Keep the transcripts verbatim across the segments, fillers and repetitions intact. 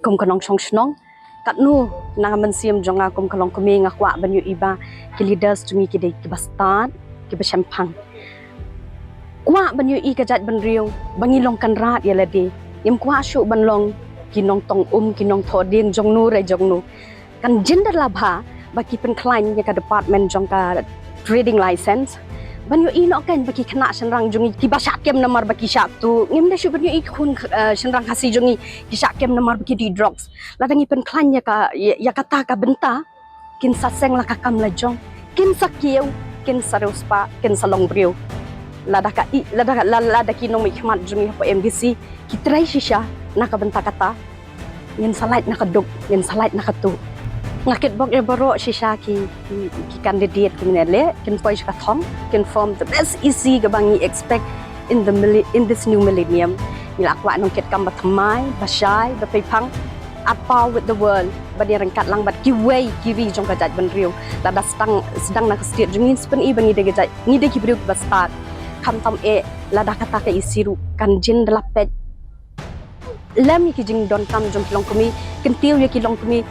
Kum ka nongshong shnong, katno na ka mynsiem jong nga kum ka longkmie nga kwah ban ïohi ba ki leaders jong ngi ki dei kiba stad, kiba shemphang. Kwah ban ïohi ka jaitbynriew ba ngi long kynrad ïa lade. Ngim kwah shuh ban long ki nongtong um, ki nongthoh dieng jong no re jong no. Kan jin da la bha ba ki pynkhlaiñ ïa ka department jong ka trading license ban ïohi noh kan ba ki khynnah shynrang jong ngi kiba shah kem namar ba ki shah tuh. Ngim dei shuh ban ïohi ki khun, eh, shynrang Khasi jong ngi ki shah kem namar ba ki die drugs. Lada ngi pynkhlaiñ ïa ka, ïa, ïa kata ka bynta, kin sa seng la ka kam la jong, kin sa kiew, kin sa riewspah, kin sa long briew. Lada ka i, lada, la-, lada ki nongmihkhmat jong ngi hapoh M D C ki trei shisha na ka bynta kata, ngin sa lait na ka duk, ngin sa lait na ka tuh. Nga kitbok ïa baroh shisha ki, ki, ki candidate kiba ïaleh, kin poi sha ka thong, kin form the best E C kaba ngi expect in the milli-, in this new millennium. Ngi la kwah nongkitkam ba thymmai, ba shai, ba pyrphang, at par with the world, ban ïaryngkat lang bad kiwei ki ri jong ka jaitbynriew. Lada sdang, sdang na ka state jong ngi, ngi sngewthuh ba ngi dei ka jait, ngi dei ki briew kiba stad. Khamtam eh lada kata ka E C ruh kan jin da la peit lem ïa ki jingdonkam jong ki longkmie, kyntiew ïa ki longkmie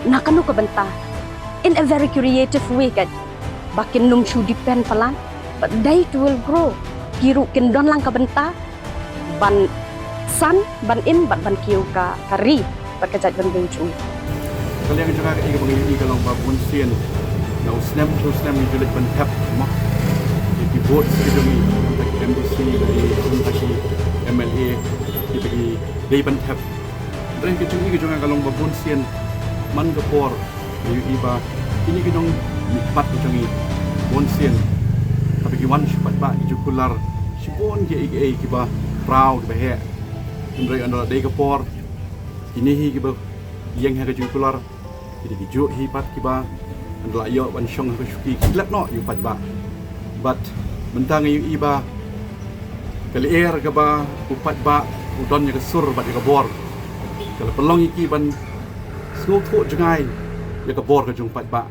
na kano ka bynta, in a very creative way, kan, ba kin nym shu depend palat, but they too will grow. Ki ruh kin don lang ka bynta ban san, ban im bad ban kiew ka, ka ri bad ka jaitbynriew jong ngi. Ka liang jong nga, kaei kaba nga ïohi ka long ba bunsien na u snem sha u snem ngi ju leit ban thep mo ïa ki vote ki jong ngi, na ki M D C bad na ki M L A kiba ngi dei ban thep. Hynrei ka jingïohi ka jong nga ka long ba bunsien man ka por ngi ïohi ba kine ki nongmihkhmat ki jong ngi bunsien haba ki wan sha paidbah ki ju kular shibun kiei kiei kiba khraw kiba heh. Hynrei ynda la dei ka por kine hi kiba ïeng ha ka jingkular ki dei kijuh hi pat kiba ynda la ïoh ban shong ha ka shuki ki klet noh ïa u paidbah. Bad mynta nga ïohi ba ka lyer kaba u paidbah u don ïa ka sur bad ïa ka bor ka la pynlong ïa ki ban sngewthuh jngai ïa ka bor ka jong u paidbah.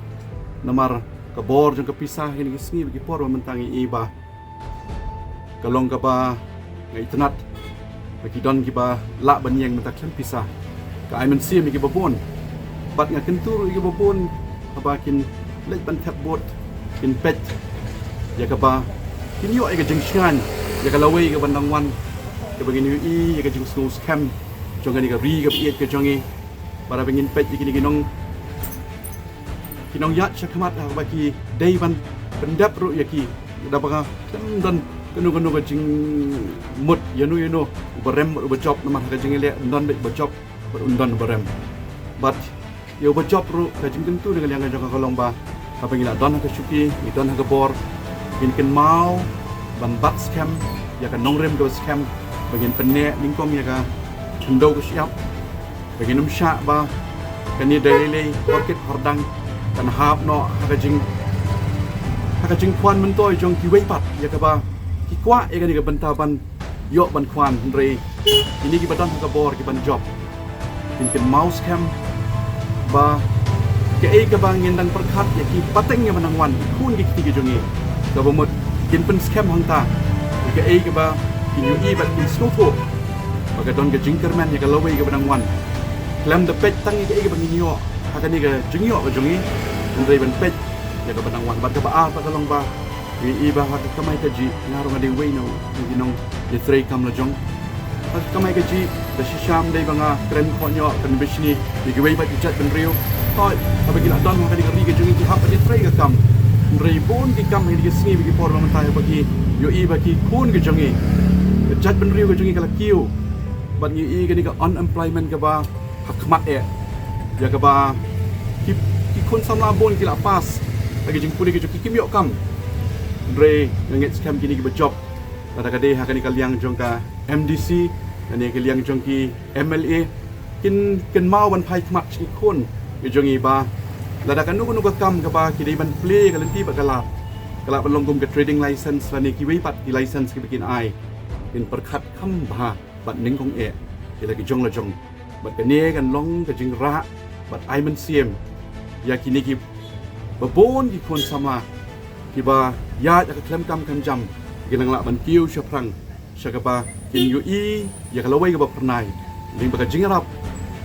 Namar ka bor jong ka pisa ha kine ki sngi bad ki por ba mynta nga ïohi ba ka long kaba nga itynnad ba ki don kiba lah ban ïeng mynta khlem pisa. Ka ai mynsiem ïa kiba bun. Bad nga kyntu ruh ïa kiba bun haba kin leit ban thep vote kin peit ïa kaba kin ïoh ïa ka jingshngaiñ ïa ka lawei kaban dang wan, kaba ngin ïohi ïa ka jingsngew skhem jong kane ka ri kaba ïeit ka jong ngi. Bad haba ngin peit ïa kine ki nong ki nongïaid shakhmat haba ki dei ban pyndep ruh ïa ki da ba nga khlem don kano kano ka jingmut ïano ïano uba rem bad uba jop, namar ha ka jingïaleh un don beit uba jop bad un don uba rem. Bad ïa uba jop ruh ka jingkyntu na ka liang ka jong nga ka long ba haba ngi la don ha ka shuki, ngi don ha ka bor, ngin kynmaw ban bat skhem ïa ka nongrim kaba skhem, ba ngin pynneh nyngkong ïa ka khyndew ka shyiap, ba ngin ym shah ba kane da lei lei hor kit hor dang kan hap noh ha ka jing, ha ka jingkwah myntoi jong kiwei pat ïa kaba ki kwah ïa kane ka bynta ban ïoh ban kwah, hynrei kine kiba don ha ka bor kiban jop kin kynmaw skhem ba kaei kaba ngin dang pyrkhat ïa ki pateng ïa ba nang wan, ki khun ki kti ki jong ngi, kaba mut kin pynskhem hangta ïa kaei kaba kin ïohi bad kin sngewthuh ba ka don ka jingkyrmen ïa ka lawei kaba nang wan. Khlem da peit tang ïa kaei kaba ngin ïoh ha kane ka jingïoh ka jong ngi, hynrei ban peit ïa kaba nang wan. Bad kaba ar pat ka long ba ngi ïohi ba ha ka kamai kajih nga ruh nga dei uwei na ki nongïatreikam la jong. Ha ka kamai kajih da shisha ym dei ba nga kren khohñiuh kren bishni ïa kiwei pat ki jaitbynriew. Hooid, haba ki la don ha kane ka ri ka jong ngi ki hap ban ïatrei ka kam. Hynrei bun ki kam ha kine ki sngi bad ki por ba mynta haba ki ïohi ba ki khun ki jong ngi, ka jaitbynriew ka jong ngi ka la kiew. Bad ngi ïohi kane ka unemployment kaba ha khmat eh, ïa kaba ki, ki khun samla bun ki la pass ha ki jingpule ki jong ki, kim ïoh kam. Hynrei nga ngeit skhem kine kiba jop, lada ka dei ha kane ka liang jong ka M D C lane ka liang jong ki M L A, kin kynmaw ban phai khmat sha ki khun ki jong ngi ba lada kano kano ka kam kaba ki dei ban plie ka lynti bad ka lad, ka lah ban long kum ka trading license lane kiwei pat ki license kiba kin ai, kin pyrkhat kham bha bad nyngkong eh ïa la ki jong la jong. Bad kane kan long ka jingrah bad ai mynsiem ïa kine kiba bun ki khun samla kiba ïaid ha ka khlem kam khlem jam, ki nang lah ban kiew shaphrang sha kaba kin ïohi ïa ka lawei kaba phyrnai. Lyngba ka jingïarap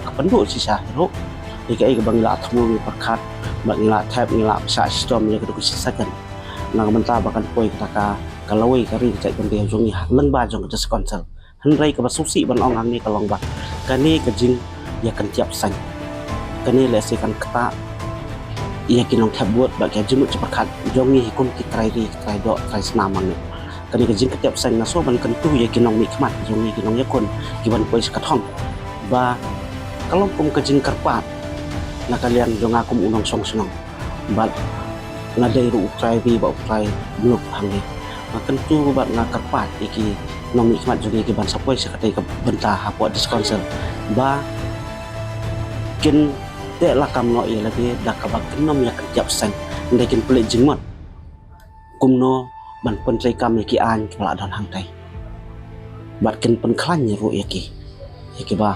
ba ka pynduh shisha ruh. Ïa kaei kaba ngi la thmu ngi pyrkhat, ba ngi la thep, ngi la pynshah shitom ïa ka duk ka shisha kan. Na ka bynta ba kan poi kata ka ka lawei ka ri ka jaitbynriew jong ngi lyngba jong ka District Council. Hynrei kaba sngewsih ban ong hangne ka long ba kane ka jingïakyntiap seng, kane lehse kan ktah ïa ki nongthep vote bad ki jingmut jingpyrkhat jong ngi hi kum ki trai ri, ki trai doh, trai snam hangne. Kane ka jingkyntiap seng nga sngew ban kyntu ïa ki nongmihkhmat jong ngi, ki nongïakhun kiban poi sha ka thong ba ka long kum ka jingkyrpad na ka liang jong nga kum u nongshong shnong. Bad nga dei ruh u trai ri bad u trai muluk hangne. Nga kyntu bad nga kyrpad ïa ki nongmihkhmat jong ngi kiban sa poi sha katei ka bynta hapoh District Council ba kin teh lakam noh ïa lade da kaba kin nym ïakyntiap seng, hynrei kin pynleit jingmut kumno ban pyntreikam ïa ki aiñ kiba la don hangtei. Bad kin pynkhlaiñ ruh ïa ki, ïa kiba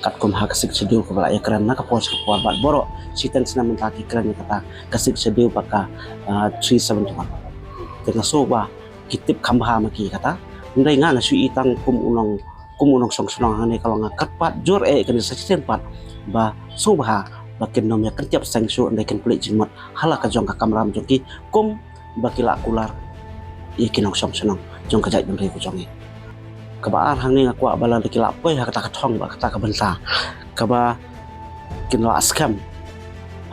katkum ha ka Sixth Schedule kaba la ïakren na ka por sha ka por bad baroh shiteng snem mynta ki kren ïa kata ka Sixth Schedule bad ka, ah, three seventy-one. Te nga sngew ba ki tip kham bha ma ki kata. Hynrei nga, nga shu i tang kum u nong, kum u nongshong shnong hangne ka long nga kyrpad jur eh kane sa shisien pat ba sngewbha ba kin nym ïakyntiap seng shuh, hynrei kin pynleit jingmut ha la ka jong ka kamram jong ki kum ba ki la kular ïa ki nongshong shnong jong ka jaitbynriew ka jong ngi. Kaba ar hangne nga kwah ba lada ki la poi ha kata ka thong bad kata ka bynta kaba kin la skhem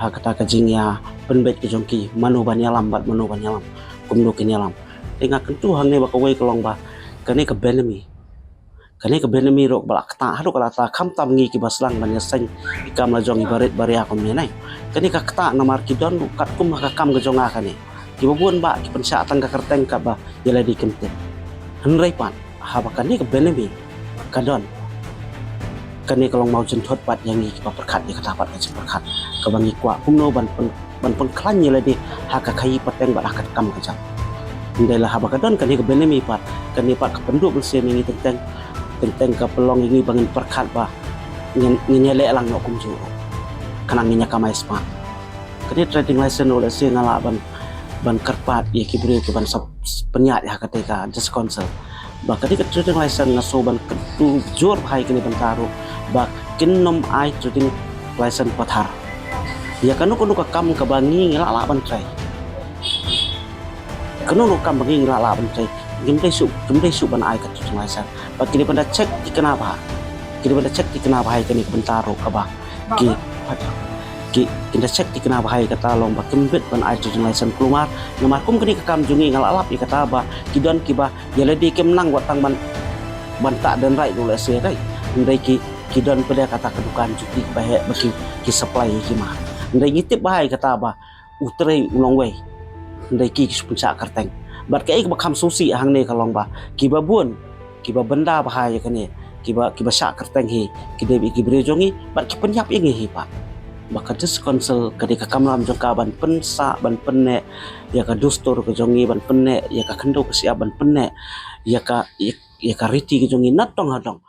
ha kata ka jingïapynbeit ka jong ki mano ban ïalam bad mano ban ïalam, kumno kin ïalam. Te nga kyntu hangne ba kawei ka long ba kane ka benami, kane ka benami ruh ba la ktah haduh katta, khamtam ngi kiba sdang ban ïaseng ïa ki kam la jong ïa barit baria kumne nai. Kane ka ktah namar ki don ruh katkum ha ka kam ka jong nga kane, kiba bun ba ki pynshah tang ka kyrteng kaba ïa lade kim tip. Hynrei pat haba kane ka benami ka don, kane ka long mawjynthut pat ïa ngi kiba pyrkhat ïa kata pat ka jingpyrkhat kaba ngi kwah kumno ban pyn, ban pynkhlaiñ ïa lade ha ka khaïi pateng bad ha ka kam ka jam. Hynrei la haba ka don kane ka benami pat, kane pat ka pynduh mynsiem ïa ngi teng teng, teng teng ka pynlong ïa ngi ba ngin pyrkhat ba ngin, ngin ïaleh lang noh kumjuh ruh, khnang ngin ïa kamai spah. Kane trading license ruh lehse nga lah ban, ban kyrpad ïa ki briew kiban sa pynïaid ha katei ka District Council ba kane ka trading license nga sngew ban kyntu jur bha ïa kane bynta ruh ba kin nym ai trading license pathar ïa kano kano ka kam kaba ngi ngi lah lah ban trei. Kano kano ka kam ba ngi ngi lah lah ban trei, kim dei shuh, kim dei shuh ban ai ka trading license. Ba ki dei ban da check thikna bha, ki dei ban da check thikna bha ïa kane ka bynta ruh kaba ki, ki, kin da check thikna bha ïa kata long ba kim bit ban ai trading license. Kulmar namar kum kane ka kam jong ngi nga lah lap ïa kata ba ki don kiba ïa lade kim nang wat tang ban, ban tah dendrai ruh lehse dei, hynrei ki, ki don pat da kata ka dukan juti ba heh ba ki, ki supply ïa ki mar. Hynrei ngi tip bha ïa kata ba u trei u long wei, hynrei ki, ki shu pynshah kyrteng. Bad kaei kaba kham sngewsih hangne ka long ba kiba bun, kiba bynda bha ïa kane, kiba, kiba shah kyrteng hi ki dei ki briew jong ngi bad ki pynïap ïa ngi hi pat. Ba ka District Council ka dei ka kamram jong ka ban pynsah, ban pynneh ïa ka dustur ka jong ngi, ban pynneh ïa ka khyndew ka shyiap, ban pynneh ïa ka, ïa, ïa ka riti ka jong ngi na dong ha dong.